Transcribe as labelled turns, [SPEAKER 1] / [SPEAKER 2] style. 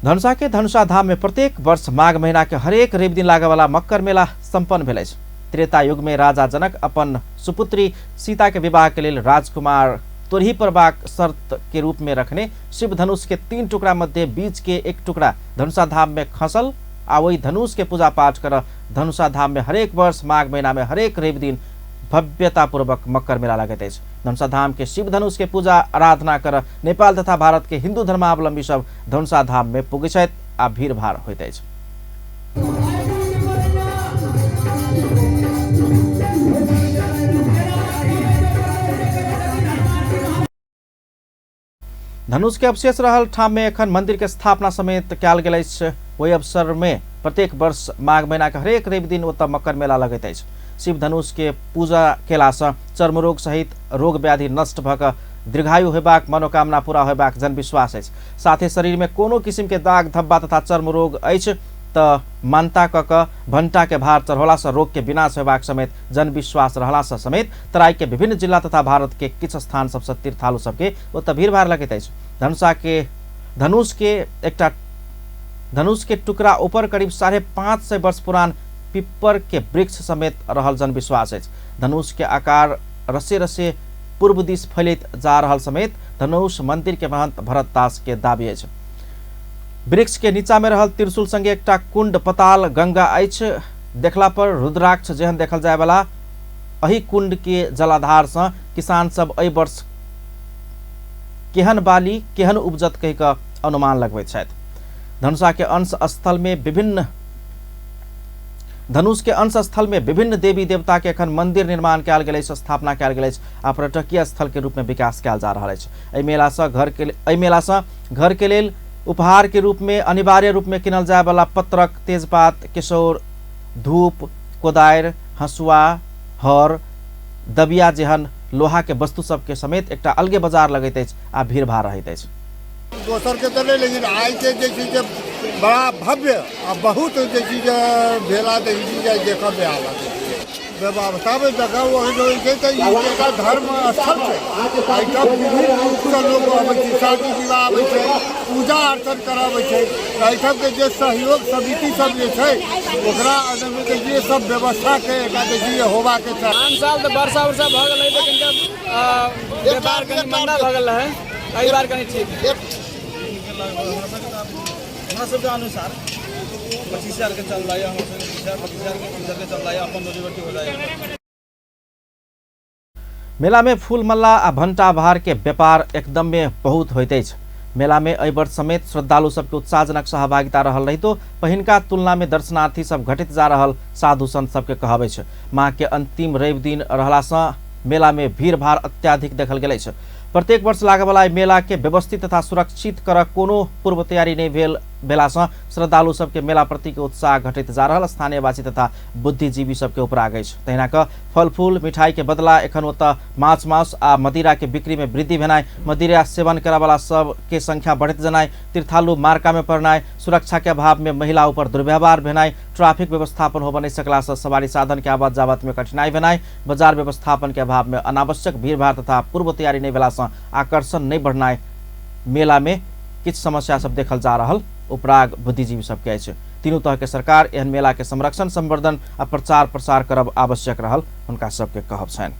[SPEAKER 1] धनुषा के धनुषा धाम में प्रत्येक वर्ष माघ महीना के हरेक रवि दिन लागय वाला मक्कर मेला संपन्न भेल अछि। त्रेता युग में राजा जनक अपन सुपुत्री सीता के विवाह के लेल राजकुमार तोरही पड़बाक शर्त के रूप में रखने शिव धनुष के 3 टुकड़ा मध्य बीच के 1 टुकड़ा धनुषा धाम में खसल आ वही धनुष के पूजा पाठ कर धनुषा धाम में हरेक वर्ष माघ महीना में हरेक रवि दिन भव्यतापूर्वक मकर मेला लगैत अछि। धनुषा धाम के शिव धनुष के पूजा आराधना कर नेपाल तथा भारत के हिंदू धर्मावलंबी सब धनुषा धाम में पुगै छथि आ भीड़भाड़ होइत अछि। धनुष के अवशेष रहल ठाम में एखन मंदिर के स्थापना समेत कयल गेल अछि। ओहि अवसर में प्रत्येक वर्ष माघ महीना के हरेक रवि दिन ओतऽ मकर मेला लगैत अछि। शिव धनुष के पूजा केलासँ चर्म रोग सहित रोग व्याधि नष्ट भऽ कऽ दीर्घायु होयबाक मनोकामना पूरा होयबाक जनविश्वास अछि। साथे शरीर में कोनो किसिम के दाग धब्बा तथा चर्म रोग अछि तऽ मान्यता कऽ कऽ भण्टा के भार चढ़ौलासँ रोग के विनाश होयबाक समेत जनविश्वास रहलासँ समेत तराई के विभिन्न जिला तथा भारत के किछु स्थान सबसँ तीर्थालु सबके ओतऽ भीड़भाड़ लगैत अछि। धनुष के एकटा धनुष के टुकड़ा ऊपर करीब 550 वर्ष पुरान पिप्पर के वृक्ष समेत रहल जनविश्वास अछि। धनुष के आकार रसे रसे पूर्व दिस फैलैत जा रहल समेत धनुष मंदिर के महंत भरत दास के दावी अछि। वृक्ष के नीचा में रहल त्रिशूल संगे एकटा कुंड पताल गंगा अछि। देखला पर रुद्राक्ष जेहन देखल जाय वाला एहि कुंड के जलाधार से किसान सब एहि वर्ष केहन बाली केहन उपजत कहि कऽ अनुमान लगबैत छथि। धनुषा के अंश स्थल में विभिन्न धनुष के अंश स्थल में विभिन्न देवी देवता के एखन मंदिर निर्माण कयल गेल अछि, स्थापना कयल गेल अछि आ पर्यटकीय स्थल के रूप में विकास कयल जा रहल अछि। एहि मेला सँ घर के लेल उपहार के रूप में अनिवार्य रूप में किनल जाय वाला पत्रक, तेजपात, केसौर, धूप, कोदारि, हँसुआ, हर, दबिया जेहन लोहा के वस्तु सबके समेत एकटा अलगे बाजार लगैत अछि आ भीड़भाड़ रहैत अछि।
[SPEAKER 2] दोसर के तऽ नहि, लेकिन आइ के जे छै से बड़ा भव्य आ बहुत जे छै जे मेला देखै छी जे देखऽ मे आयल छै। व्यवस्था मे जगह ओहन होइ छै तऽ ई एकटा धर्म स्थल छै। एहिठाम विभिन्न रूपसँ लोक अबै छै, शादी विवाह अबै छै, पूजा अर्चन कराबै छै। एहिठामके जे सहयोग समिति सब जे छै ओकरा अंदरमे जे सब व्यवस्थाके एकटा जे छै होबाके चाही।
[SPEAKER 3] आन साल तऽ वर्षा उर्षा भऽ गेल रहै तऽ कनिटा व्यापार कनि मन्दा भऽ गेल रहै, एहि बार कनि ठीक।
[SPEAKER 4] हमरा सबके अनुसार 25,000 के चल रहा है, हमरा सबके 20,000 25,000 के 30,000 के चल रहा है, अपन रोजी रोटी हो जाएगा।
[SPEAKER 1] मेला में फूल मल्ला आ भंटा भार के व्यापार एकदम में बहुत होइत अछि। मेला में एहि वर्ष समेत श्रद्धालु सबके उत्साहजनक सहभागिता रहल रहितो पहिनका तुलना में दर्शनार्थी सब घटैत जा रहल साधु संत सबके कहब अछि। माघ के अंतिम रवि दिन रहला सँ मेला में भीड़भाड़ अत्याधिक देखल गेल अछि। प्रत्येक वर्ष लागयवला एहि मेला के व्यवस्थित तथा सुरक्षित करऽ कोनो पूर्व तैयारी नहि भेला सँ श्रद्धालु सबके मेला प्रति के उत्साह घटैत जा रहल स्थानीयवासी तथा बुद्धिजीवी सबके उपराग अछि। तहिना कऽ फल फूल मिठाई के बदला एखन ओतऽ माछ मांस आ मदिरा के बिक्री में वृद्धि भेनाइ, मदिरा सेवन करऽवला सब के संख्या बढ़ैत जेनाइ, तीर्थालु मार्का में पड़नाइ, सुरक्षा के अभाव में महिला ऊपर दुर्व्यवहार भेनाइ, ट्रैफिक व्यवस्थापन होबऽ नहि सकला सँ सवारी साधन के आवत जावत में कठिनाई भेनाइ, बाजार व्यवस्थापन के अभाव में अनावश्यक भीड़भाड़ तथा पूर्व तैयारी नहि भेला सँ आकर्षण नहि बढ़नाइ मेला में किछु समस्या सब देखल जा रहल उपराग बुद्धिजीवी सबके अछि। तीनू तरह के सरकार एहन मेला के संरक्षण, संवर्धन आ प्रचार प्रसार करब आवश्यक रहल हुनका सबके कहब छनि।